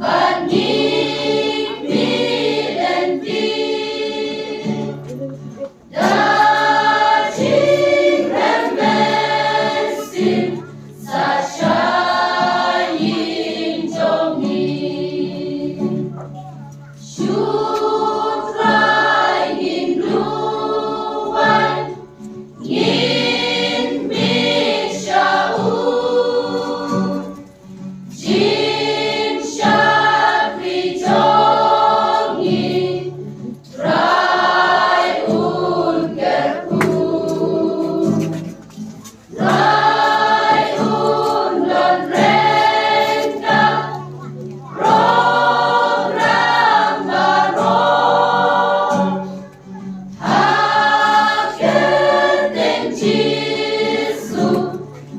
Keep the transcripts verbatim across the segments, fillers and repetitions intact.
Bad ngi mih lynti da jingrem mynsiem sha ïing jong ngi. Shu Trai ngin duwai, ngin mih sha u. Jingshakri jong ngi, Trai un kyrkhu. Trai un don ryngkat program baroh. Ha kyrteng Jisu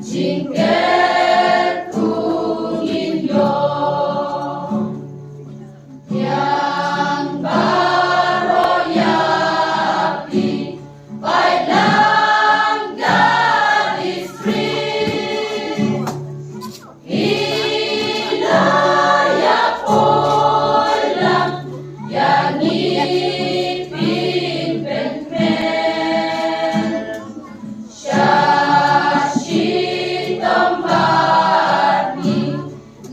jingkyrkhu ngin ïoh. Ïa baroh ïa phi, Baitlang ka district. Phi la ïa poi lang ïa ngi, phin pynkmen. Sha shitom bad ngi,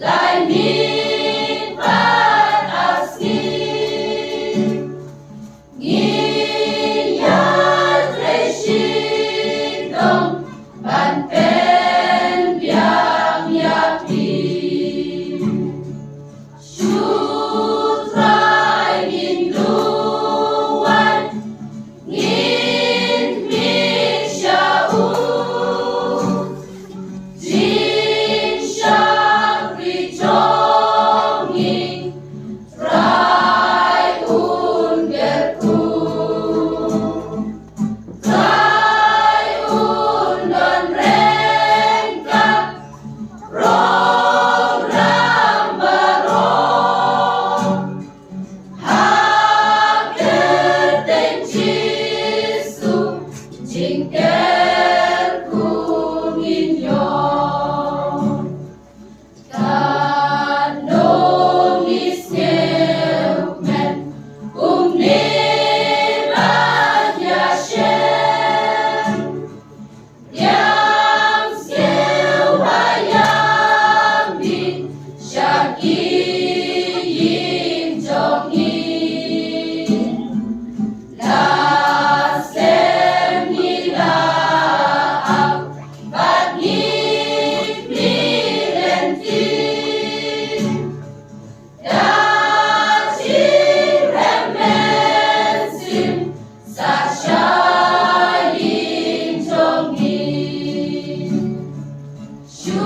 lai miet bad ar sngi. Ngi ïatrei shitom ban pynbiang ïa phi. Shu Trai ngin duwai, ngin mih sha u. Jingshakri jong ngi, Trai un kyrkhu. Trai un don ryngkat program baroh. Ha kyrteng Jisu jingkyrkhu ngin ïoh. Katno ngi sngewkmen kumne ban ïashem. Ïam sngewbha ïam mih sha ki ïing jong ngi. La slem ngi la ap bad ngi mih lynti. Da jingrem mynsiem sa sha ïing jong ngi. Shu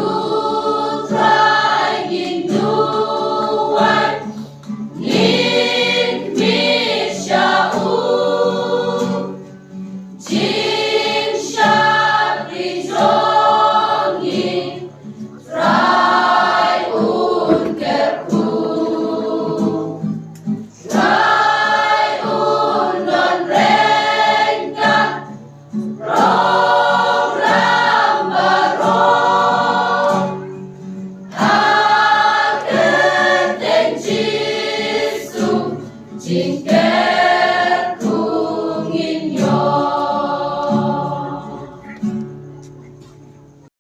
Trai ngin duwai, ngin mih sha u. Jingshakri jong ngi, Trai un kyrkhu. Trai un don ryngkat program baroh. Ha kyrteng Jisu jing